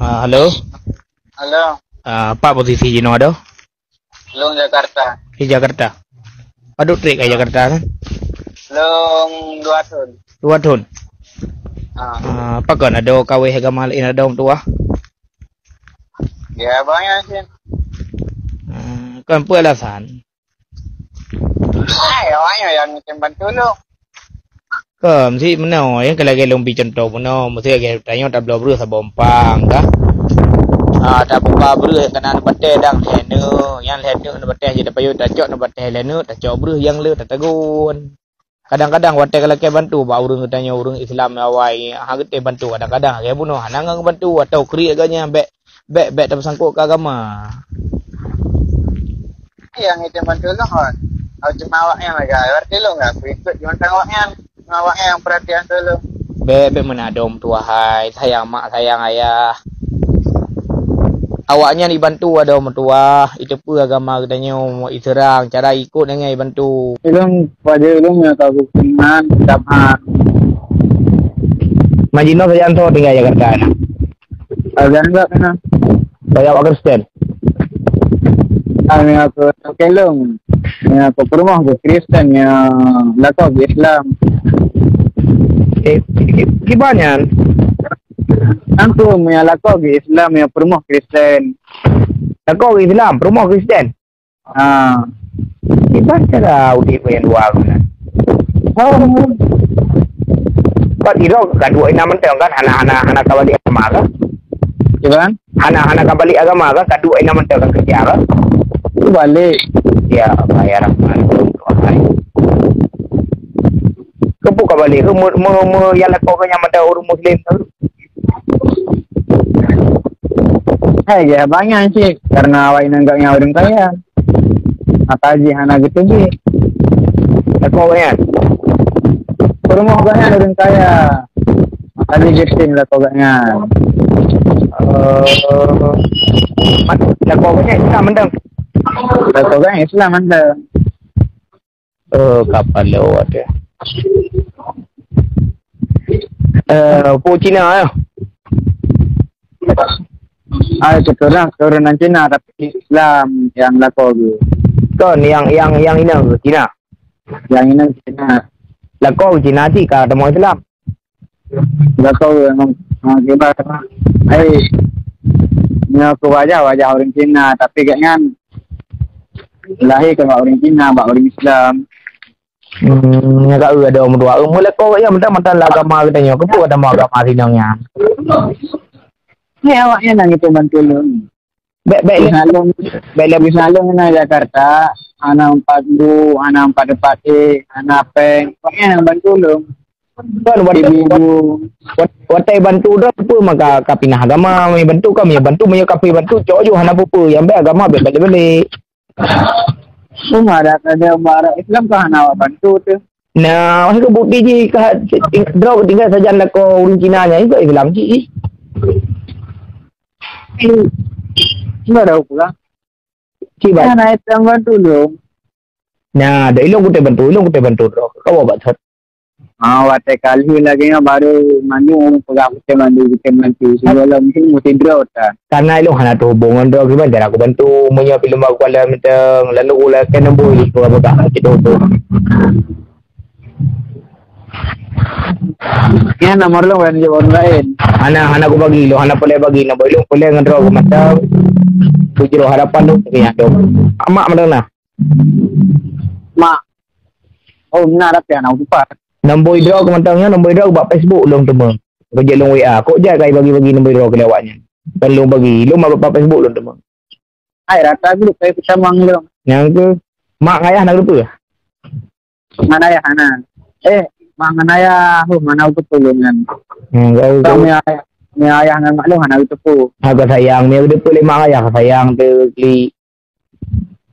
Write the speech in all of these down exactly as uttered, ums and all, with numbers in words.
Ah, halo. Halo. Ah, pat posisi jinoe adoe? Lôn Jakarta. Di Jakarta. Padub trép ka Jakarta kan? Lôn dua thôn. Dua thôn. Ah. Ah, pakon adoe kawé agama laén adoe meutuwah? Ya, banyak sih. Ah, kon peue alasan? Hai, awaknyan nyang tem bantu lôn. Kon, si meunoe, nyang ka lagèe lôn bri cuntoh meunoe, meusé lagèe tanyoe tabloe breueh saboh umpang, ka? Ah, tabuka breueh nyang ka na neubatèe dang lhèe neuk, nyang lhèe neuk neubatèe jeuet tapayoh tacok neubatèe lhèe neuk, tacok breueh nyang le tatagun. Kadang-kadang watèe ka lakèe bantu bak ureueng geutanyoe, ureueng Islam awai, hana geutem bantu, kadang-kadang lagèe bunoe hana ngon bantu atau kriek geuh nyan bèk, bèk, bèk tapeusangkot keu agama. Nyang item bantu lôn, oh. Oh, cuma awaknyan lagèe, berarti lôn enggak ikut mantong awaknyan. Cuma awaknyan nyang perhatian tulông. Bèk, bèk meunan adoe meutuwah hai, sayang mak, sayang ayah. Awaknyan ibantu adoe meutuwah, iteupeue agama geutanyoe, iseurang, cara ikot nyan ibantu. Ulôn, pada ulôn nyang ka geukeunong kitab ha. Majinoe sajan soe tinggai Jakarta na? Sajan enggak kena. Saya awak Kristen. Kami aku kelong. Ya, aku perumoh ke Kristen ya, lakoe ke Islam. Eh, ki-, kiban nyan? Aku meunyo lakoe geuh Islam, ya perumoh Kristen. Lakoe geuh Islam, perumoh Kristen? Ha. Kiban cara udép nyang dua guna? Oh. Bak sidroe ka duek inan mantong kan, hana, hana, hana ka balik agama kan? Kiban? Hana, hana ka balik agama kan, ka duek inan mantong kan, keureuja kan? Balik. Ya Allah, ya Rahman, Tuhan. Keupeue ka balik? Keu me-, me-, me-, nyang lakoe geuh nyan mantong ureueng Muslim tu? Hai, ya, banyak sih, karena awak inong geuh nyan ureueng kaya. Maka jih hana geuteubiet. Lakoe geuh nyan? Peurumoh geuh nyan ureueng kaya. Maka jih geutem lakoe geuh nyan. Eh, mat-, lakoe geuh nyan Islam mantong? Lakoe geuh nyan Islam mantong. Oh, kapal lewat ya. Eh, peue Cina ya? Ah, keturunan, keturunan Cina, tapi Islam nyang lakoe geuh. Kon, nyang, nyang, nyang inong Cina? Nyang inong Cina. Lakoe Cina cit ka tamong Islam. Lakoe memang, ah, kiban, eh, nyoe keu wajah, wajah ureueng Cina, tapi gobnyan lahé kon bak ureueng Cina, bak ureueng Islam. Hmm, nyan ka eu adoe meutuwah. Eu, meulakoe gobnyan mantong-mantong lam agama geutanyoe. Keupeue gata meu agama sinong nyan? Hai, awaknyan nyang itu bantu lôn. Bèk, bèk lé. Misalnya, bèk lé. Misalnya na Jakarta, hana empat bu, hana empat, empat e, hana pèng. Awaknyan nyang bantu lôn. Kon watèe, ibu-ibu. Wat-, watèe bantu droe peue maka ka pinah agama, meunyo bantu ka, meunyo bantu, meunyo kafé bantu, cok ju hana peue-peue, nyang bèk agama bèk balek-balek. Cuma ada, ada umat Islam ka hana awak bantu tu. Nah, masa bukti jih ka ting-, droe tinggai sajan lakoe ureueng Cina nyan, ikot Islam cit jih. Enggak ada hubungan. Cit, Bang. Nah, itu yang bantu dong. Nah, dah ilong kutai bantu, ilong kutai bantu droe. Kau buat thot. Ah, watèe kali lagi nyoe baru mandum ureueng peugah kutai bantu, kutai bantu. Sebelum mungkin mesti droe ta. Karena ilong hana terhubung ngon droe, kiban cara aku bantu. Meunyoe film aku kala mantong, lalu ulah kena boh itu apa tak kita hubung. Nyan nomor lôn ban jaweueb ureueng laén. Hana, hana kubagi, lôn hana peureulèe bagi, nomor lôn peureulèe ngon droe keu mantong. Bujroh harapan lôn keu nyan dong. Mak mantong na? Mak. Oh, na, tapi aneuk tupat. Nomor droe keu mantong nyan, nomor droe bak Facebook lôn teumé. Keu jeuet lôn W A. Kok jai kai bagi-bagi nomor droe keu awaknyan. Kon lôn bagi, lôn bak, bak Facebook lôn teumé. Hai, rata grup kai peutamong lôn. Nyang keu mak ngayah na keupeue? Ngon ayah hana. Eh, mak ngon ayah, huh, mana aku tepeu lôn nyan. Hmm, kau Kau tu. Punya ayah, punya ayah ngon mak lôn hana aku tepeu. Ha, kau sayang, mia aku tepeu lé mak ayah, kau sayang tu, klik.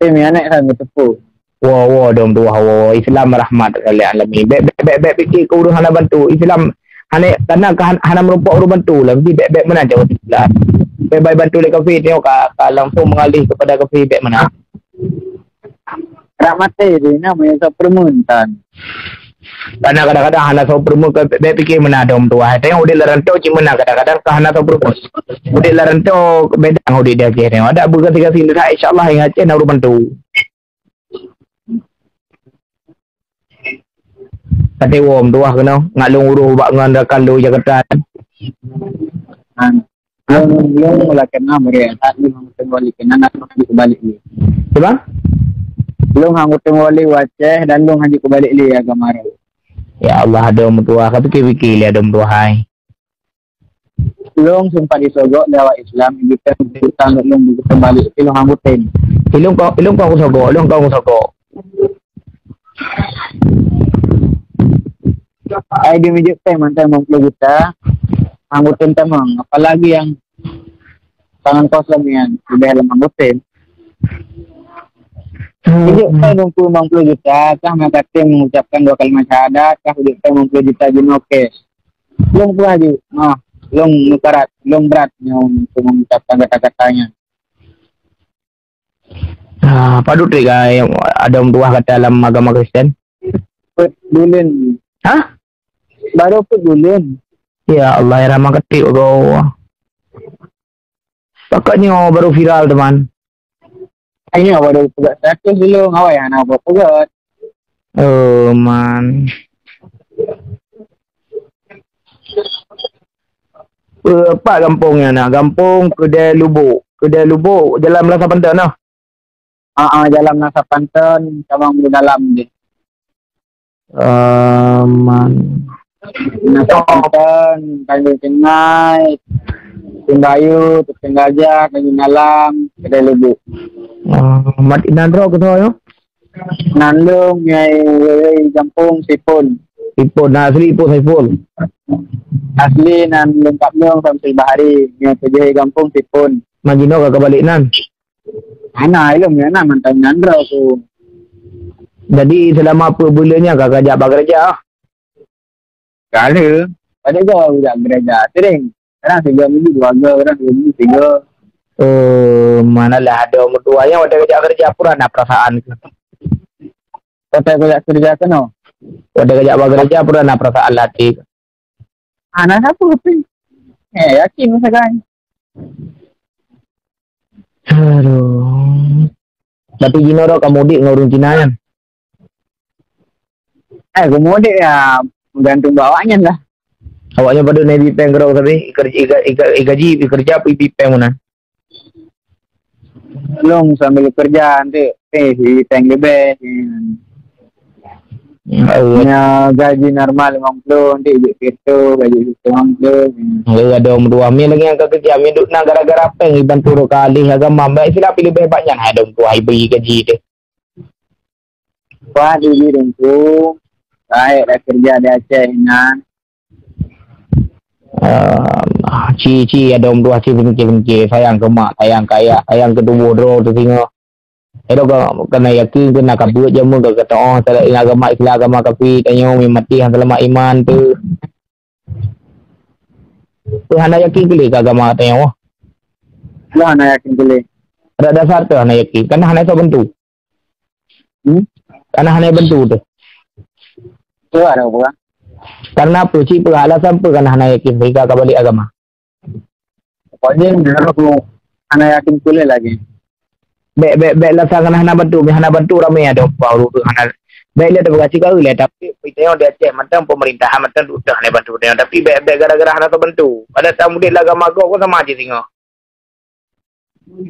Eh, mia aneuk kan aku tepeu. Wo, wo, dong tuah, wo, wo. Islam rahmat lil alamin. Bèk, bèk, bèk, bèk pikir ke ureueng hana bantu. Islam hana, karena ka han-, hana meurumpok ureueng bantu lah. Jadi bèk, bèk meunan cara Islam. Bèk bai bantu lé kafé, tengok ka, ka langsung mengalih kepada kafé, bèk meunan. Rak maté deh, nama yang tak permen tan. Karena kadang-kadang hana soe peurumoh, ka bèk pikir meunan dong tuha. Tengok udép lam rantau cit meunan, kadang-kadang ka hana soe peurumoh. Udép lam rantau beda ngon udép di Aceh. Tengok ada beugaséh-gaséh, insya Allah ingat Aceh na ureueng bantu. Ka teuwoe meutuwah keunoe, ngat lôn uroh bak ngon rakan lôn Jakarta. Lôn, lôn mula keunoe bri that lôn hana teungoh lé keunan, lôn hana teungoh lé. Cuba? Lôn hana teungoh lé u Aceh dan lôn hana teungoh lé agama roh. Ya Allah, adoe meutuwah, ka pike-pike lé adoe meutuwah hai. Lôn sempat disogok lé awak Islam, di utang lôn beutôi balik, tapi lôn hana tem. Ilôn kong, ilôn kong sogok, ilôn kong sogok. Ai di mijek tem mantong lima puluh juta, hana tem tamong. Apalagi yang tangan kosong yang udah lemah tem. Mijek tem lima puluh juta, kah maka tem mengucapkan dua kalimat syahadat, kah mijek tem lima puluh juta jinoe cash. Lôn peugah jih, ah, lôn meukarat, lôn brat nyoe untuk mengucapkan kata-katanya. Ah, padub trép ka adoe meutuwah gata lam agama Kristen? Peuet buleuen. Hah? Baru peuet buleuen. Ya Allah, ya Rahman, ka trép agoe. Pakon nyoe baru viral teuma. Ai nyoe baru peugah status dulu, awai hana buet peugah. Oh man. Eh, pat gampông nyan na? Gampông Keudè Lubok. Keudè Lubok, jalan Meunasah Panton noh. Ah, ah, jalan Meunasah Panton, cabang Bulu Dalam deh. Eh, man. Meunasah Panton, Tanjong Cengai, Teupeung Bayu, Teupeung Gajah, Tanjong Dalam, Keudè Lubok. Eh, mat inan droe keunoe nyoe? Nan lôn nyang gampông Sipon. Sipon, na asli Ipon Saiful? Asli nan lôn kap lôn Samsul Bahari, nyang keujeuet gampông Sipon. Majinoe ka, ka balek nan? Hana, ilôn nyang na mantong nan droe tu. Jadi, selama peuet buleuen nyan ka, ka jak bak gereja? Ka lheueh. Padahai jak gereja sering. Kadang tiga minggu dua go, kadang tiga minggu tiga. Eh, manalah adoe meutuwah nyang watèe geujak keureuja pura na peurasaan. Watèe geujak keureuja keunoe. Watèe geujak bak geureuja pura na peurasaan lam até. Hana sapeue pih. Eh, yakin masa kan. Aduh. Tapi jinoe droe ka mudik ngon ureueng Cina nyan? Eh, keumudian ya, meugantung bak awaknyan lah. Awaknyan padub na ibi péng keudroe sabe, iker-, ika-, ika-, igaji, ikeureuja, ibi péng meunan? Lôn sambil keureuja, nanti, eh, ibi péng leubeh. Oh. Nya gaji normal limong ploh, nanti ibi pitu, gaji pitu limong ploh. Oh, adoe meutuwah. Mie lagèe nyang ka keureuja, mie duek na gara-gara péng ibantu droe ka alih agama. Baik silap leubeh banyak hai adoe meutuwah, ibi gaji deh. Wah, di Bidungku, baik dah kerja di Aceh inan. Ah, ci, ci, adoe meutuwah ci, bengke-bengke, sayang keu mak, sayang keu ayah, sayang keu tuboh droe teuh singoh. Adoe ka, kana yakin keu na ka beuet jameun ka, ka teu'oh, agama Islam, agama kafé, tanyoe meumaté han seulamat iman teuh. Peue hana yakin keu lé keu agama tanyoe? Peue hana yakin keu lé? Adak dasar teuh hana yakin, kana hana isoe bantu. Hmm? Kana hana bantu teuh. Peue hana peue? Karena peue? Cit peue alasan peue kana hana yakin sehingga ka balek agama? Pokoknya, menurut aku, hana yakin keu lé lagi. Bèk, bèk, bèk alasan kana hana bantu, hana bantu ramé adoe meutuwah ureueng hana. Bèk lé tapeugah sigawi lé, tapi tanyoe di Aceh mantong pemerintahan mantong duek hana bantu tanyoe, tapi bèk, bèk gara-gara hana tabantu. Pada saat mudik lam agama gob sama aja singoh.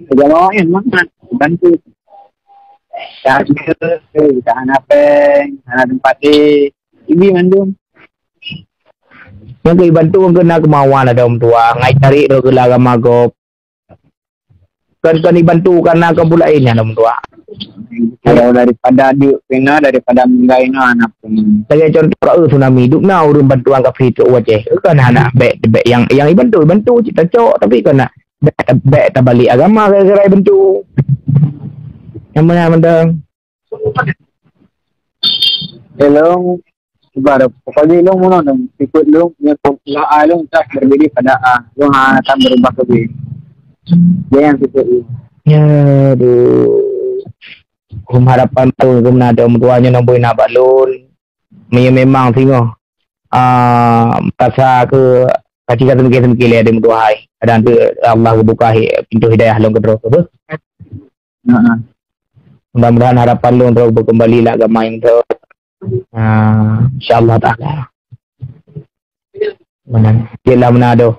Agama laén mangat bantu. Tak ada, tak hana péng, hana tempat deh. Ibi mandum. Nyang keu ibantu keu na keumawan adoe meutuwah, ngai tarék droe keu lam agama gob. Kon, kon ibantu kana kon peue laén nyan adoe meutuwah. Kalau daripada duek pih na, daripada meunggai na, na pih na. Lagèe contoh ka, eh, tsunami, dum na ureueng bantuan kafé trok u Aceh. Kon hana bèk, bèk nyang, nyang ibantu, ibantu cit tacok, tapi kon na bèk, bèk tabalek agama gara-gara ibantu. Nyang meunan mantong. Hello. Sebab pokoknya ilong meunan, sikut ilong, nya pula ilong tak berdiri pada A. Ilong ha, tak berubah ke B. Dia yang sikut ilong. Ya, aduh. Kum harapan pun kum na ada meutuwah nyoe nombor na bak lôn. Meunyoe memang singoh, ah, merasa ke kaci ka seumike-seumike lé ada meutuhai. Kadang tu Allah geubuka hi-, pintoe hidayah lôn keudroe tu. Mudah-mudahan harapan lôn droe beukeumbali lam agama nyang droe. Ah, insya-Allah taala. Meunan. Cit lah meunan doh.